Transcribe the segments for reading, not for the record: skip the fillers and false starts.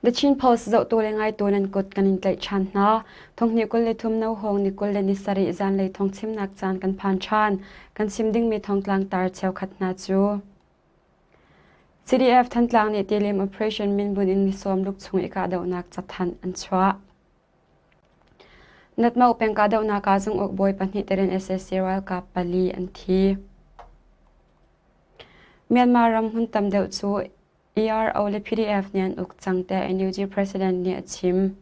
The Chin Post zohtu le ngaitu nan kut kan in tlaih ṭhan hna. Thonghnih 23 no hawng ni 27 zanlei thawngchimnak caan kan phan ṭhan. Kan chim dingmi thawngtlang tar cheukhat hna cu CDF Thantlang nih Tilim Operation minbun in ni sawmruk chung i kahdohnak cathanh an chuah. Natmauh peng kahdohnak ah zunguk bawi pahnih telin sac ralkap pali an thi. Myanmar ram hmun tam deuh cu ERO le PDF nih an uk cang tiah NUG President nih a chim.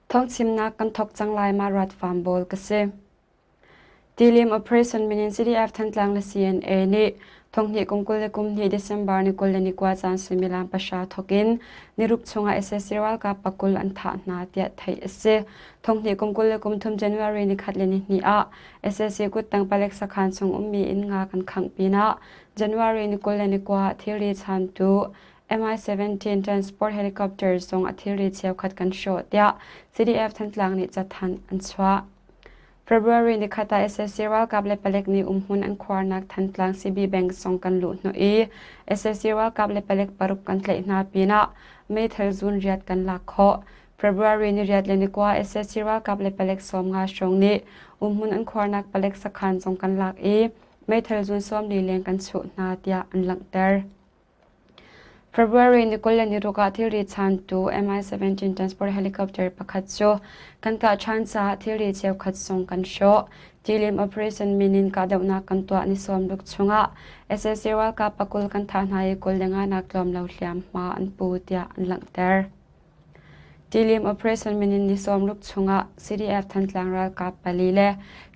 Thawngchimnak kan thawk cang lai ma rat farm bawl ka si. Tilim Operation min in CDF Thantlang le CNA nih thonghnih kum 22 December ni 21 caan suimilam pahra thawk in niruk chungah sac ralkap pakul an thah hna tiah theih a si. Thonghnih kum 23 January ni khat le ni hnih ah sac kuttang palek sakhan chung ummi inn nga kan khangh pinah January ni 21 thilri chantu Mi-17 transport helicopter zong a thilri cheukhat kan hrawh tiah CDF Thantlang nih cathanh an chuah. February nikhat ah sac ralkap le palek nih umhmun an khuarnak Thantlang CB Bank zong kan luh hnawh i sac ralkap le palek paruk kan tlaih hna pinah meithal zun riat kan lak khawh. February ni riat le ni kua sac ralkap le palek 50 hrawng nih umhmun an khuarnak palek sakhan zong kan lak i meithal zun 40 leng kan chuh hna tiah an langhter. February ni 26 ah thilri chantu Mi-17 transport helicopter pakhat cu kan kah ṭhan caah thilri cheukhat zong kan hrawh. Tilim operation min in kahdohnak kan tuah ni 60 chungah sac ralkap pakul kan thah hna i 25 nak tlawm lo hliamhma an pu tiah an langhter. Tilim operation min in ni 60 chungah CDF Thantlang ralkap pali le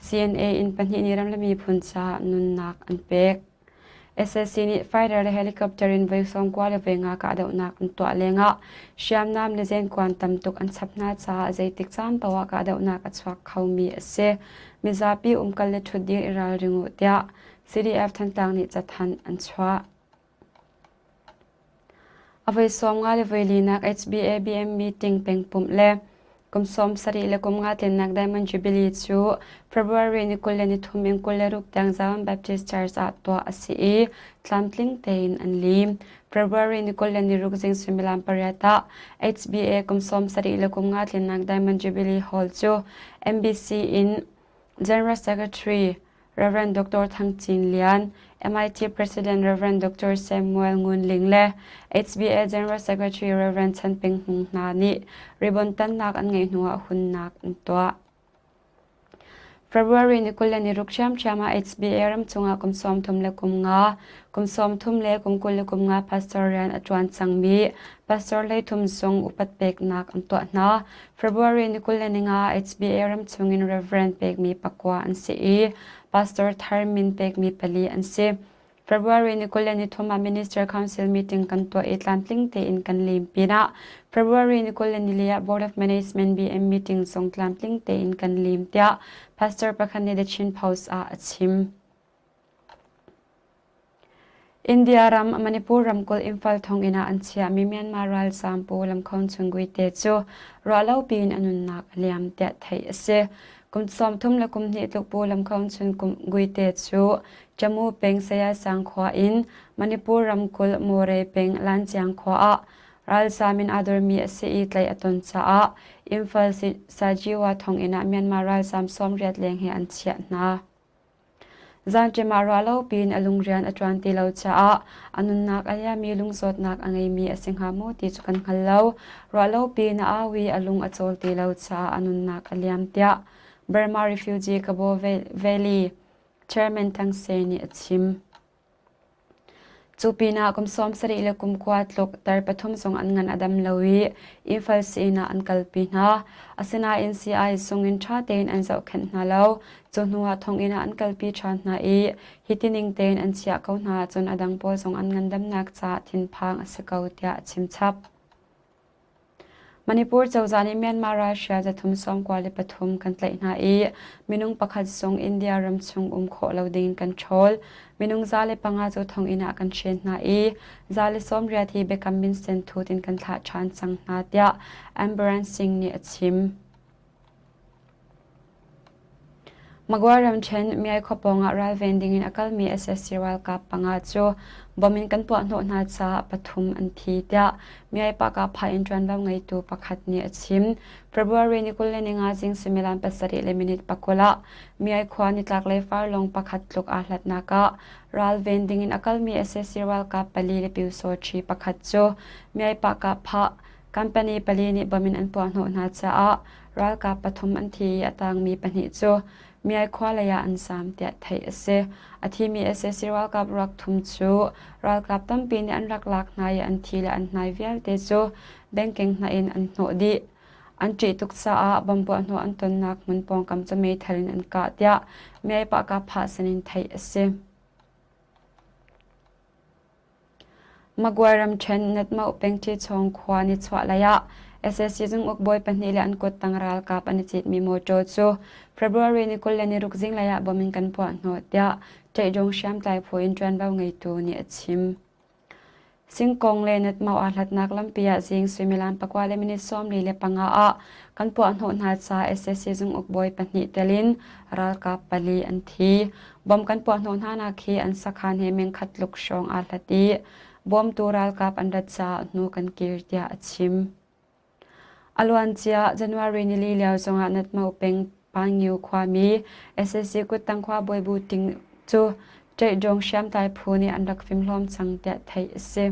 CNA in pahnih nih ram le miphun caah nunnak an pek. Sac nih fighter le helicopter in voi 90 le voi nga kahdohnak an tuah lengah hriamnam le zenkuan tam tuk an chap hna caah zeitik caan paoh ah kahdohnak a chuak khomi a si. Mizapi umkal le ṭhutdir i ralring u tiah CDF Thantlang nih cathanh an chuah. A voi 50 le voi linak HBABM meeting pengpumh le kum 70 le kum nga tlinnak Diamond Jubilee cu February ni 23 in 26 tiang Zion Baptist Church ah tuah a si i tlamtling tein an lim. February ni 26 zing suimilam pariat ah HBA kum 70 le kum nga tlinnak Diamond Jubilee Hall cu MBC in General Secretary Rev. Dr. Thang Cin Lian, MIT President Rev. Dr. Samuel Ngun Ling le HBA General Secretary Rev. Chan Peng Hmung hna nih ribbon tannak an ngeih hnuah hunnak an tuah. February ni 26 ṭhiamṭhiam ah HBA ram chungah kum 33 le kum nga, kum 30 le kum 25 pastor rian a ṭuan cangmi pastor hleithum zung upat peknak an tuah hna. February ni 25 HBA ram chungin Reverend pekmi pakua an si i pastor thar min pekmi pali an si. February ni 23 ah Minister Council meeting kan tuah i tlamtling tein kan lim pinah February ni 24 ah Board of Management BM meeting zong tlamtling tein kan lim tiah Pastor pakhat nih The Chin Post ah a chim. India ram Manipur ramkulh Imphal thonginn ah an chiahmi Myanmar ralzaam pawl lamkhawn chung guite cu ruahlopi in a nunnak a liam tiah theih a si. Kum 30 le kum hnih tluk pu lamkhawn chung guite cu Jammu peng Sayasang khua in Manipur ramkulh More peng Lanchiang khua ah ralzaam in aa dormi a si i tlaih a ton caah Imphal Sajiwa thonginn ah Myanmar ralzaam 80 leng he an chiah hna. Zanṭim ah ruahlopi in a lungrian a ṭuan ti lo caah a nunnak a liammi lungzawtnak a ngeimi a si hnga maw ti cu kan hngal lo. Ruahlopi in a au i a lung a cawl ti lo caah a nunnak a liam tiah Burma Refugee Kabo Valley Chairman Thang Se nih a chim. Cu pinah kum 70 le kum kua tluk tar pathum zong an ngan a dam lo i Imphal sii-inn ah an kalpi hna. Asinain sii-ai zung in ṭha tein an zohkhenh hna lo. Cu hnuah thonginn ah an kalpi ṭhan hna i hiti ning tein an chiah ko hna ahcun a dang pawl zong an ngandamnak caah thinphang a si ko tiah a chimchap. Manipur cozah nih Myanmar ralhrial 393 kan tlaih hna i minung pakhat zong India ram chung um khawh lo ding kan ṭhawl. Minung 105 cu thonginn ah kan hren hna i 180 hi biakam minsen thut in kan thlah ṭhan cang hna tiah Ambaran Singh nih a chim. Magway ramṭhen Myai khua pawngah ralven dingin a kalmi sac ralkap panga cu bom in kan puahhnawh hna caah pathum an thi tiah Myai Pahkahphah in ṭuanvo ngeitu pakhat nih a chim. February ni 25 zing suimilam pasarih le minute pakul ah Myai khua nitlaklei farlawng pakhat tluk aa hlatnak ah ralven dingin a kalmi sac ralkap pali le pyusawṭhi pakhat cu Myai Pahkahphah Company pali nih bom in an puahhnawh hna caah ralkap pathum an thi i a tangmi pahnih cu Myai khua lei ah an zaam tiah theih a si. A thimi sac ralkap ruak thum cu ralkap tampi nih an rak lak hna i an thi le an hnai vialte cu bengkeng hna in an hnawh dih. An ṭih tuk caah bom puahhnawh an tonnak hmun pawngkam cu meithal in an kah tiah Myai Pahkahphah sinin theih a si. Magway ramṭhen Natmauh pengṭichawng khua nichuahlei ah sac zunguk bawi pahnih le an kuttang ralkap an i citmi mawṭaw cu February ni 26 zinglei ah bom in kan puahhnawh tiah Ṭehdung hriamtlai phu in ṭuanvo ngeitu nih a chim. Singkong le Natmauh aa hlatnak lampi ah zing suimilam pakua le minute 45 ah kan puahhnawh hna caah sac zunguk bawi pahnih tel in ralkap pali an thi. Bom kan puahhnawh hnanak hi an sakhan he meng khat tluk hrawng aa hlat i bawmtu ralkap an rat caah hnu kan kir tiah a chim. A luancia January nili lio zongah Natmo peng Pangyu khuami sac kuttang khua bawibu ting cu Ṭehdawng hriamtlai phu nih an rak fimhlawm cang tiah theih a si.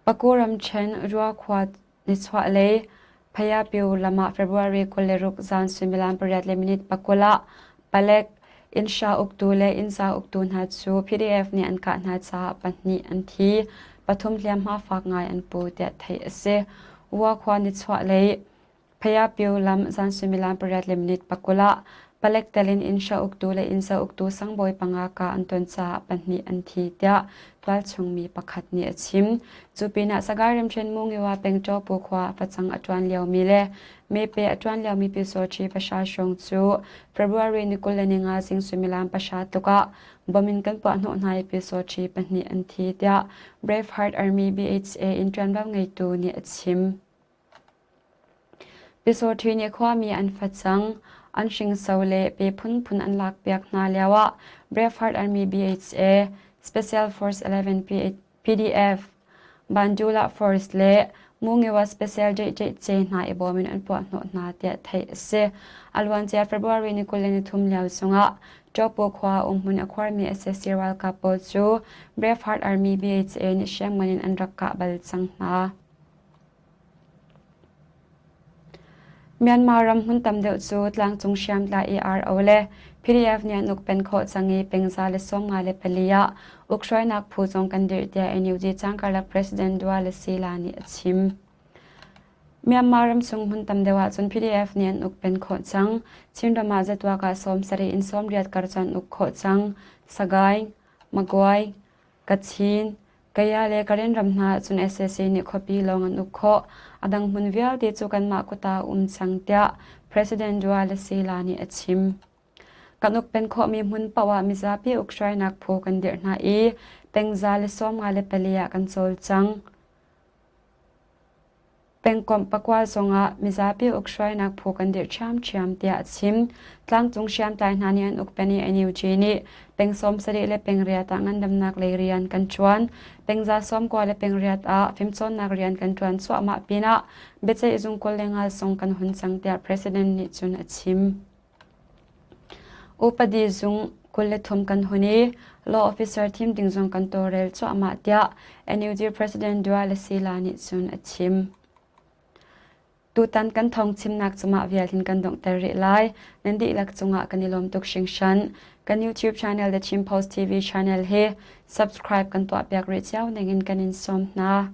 Paku ramṭhen Ruakhua nichuahlei Phayapyu lam ah February 26 zan suimilam pariat le minute pakul ah palek, innhra uktu le innza uktu hna cu PDF nih an kah hna caah pahnih an thi, pathum hliamhma fak ngai an pu tiah theih a si. Wakhua nichuahlei Phayapyu lam zan suimilam pariat le minute pakul ah palek tel in innhra uktu le innza uktu sangbawi panga kah an ton caah pahnih an thi tiah tualchung mi pakhat nih a chim. Cu pinah Sagaing ramṭhen Mungiwa peng Ṭawpu khua ah facang a ṭuan liomi le mepe a ṭuan liomi Pyusawṭhi pahra hrawng cu February ni 25 zing suimilam pahra tluk ah bom in kan puahhnawh hna i Pyusawṭhi pahnih an thi tiah Braveheart Army BHA in ṭuanvo ngeitu nih a chim. Pyusawṭhi nih khuami an facang, an hringso le pe phunphun an lakpiak hna lioah Braveheart Army BHA, Special Force 11 PDF, Bandula Force le Mungiwa Special JJC hna i bawm in an puahhnawh hna tiah theih a si. A luancia February ni 23 lio zongah Ṭawpu khua umhmun a khuarmi sac ralkap pawl cu Braveheart Army BHA nih hriamngan in an rak kah bal cang hna. Myanmar ram hmun tam deuh cu tlangcung hriamtlai ERO le PDF nih an ukpen khawh cang i pengza le 54 ah ukhruainak phu zong kan dirh tiah NUG cangkarlak President Dua Le Sila nih a chim. Myanmar ramchung hmun tam deuh ahcun PDF nih an ukpen khawh cang. Chinram ah zatuak ah 70 in 80 kar cu an uk khawh cang. Sagaing, Magway, Kachin, Kaya le Karen ram hna ahcun sac nih khuapi lawng an uk khawh. A dang hmun vialte cu kanmah kut ah a um cang tiah President Dua Le Sela nih a chim. Kan ukpen khawhmi hmun paoh ah mizapi ukhruainak phu kan dirh hna i pengza le 54 ah kan cawlcang. Pengkomh pakua zongah mizapi ukhruainak phu kan dirh ṭhiamṭhiam tiah a chim. Tlangcung hriamtlai hna nih an ukpen i NUG nih peng 70 le peng riat ah ngandamnak lei rian kan ṭuan. Peng za 90 le peng riat ah fimcawnnak rian kan ṭuan cuahmah pinah biaceih zung 25 zong kan hun cang tiah President nih cun a chim. Upadi zung 23 kan hun i law officer thim ding zong kan tawlrel cuahmah tiah NUG President Dua Le Sila nih cun a chim. Tutan kan thawng chimnak cumah vial hin kan donghter rih lai. Nan dihlak cungah kan i lawm tuk hringhran. Kan YouTube channel The Chin Post TV channel hi subscribe kan tuahpiak rih cio ning in kan in sawm hna.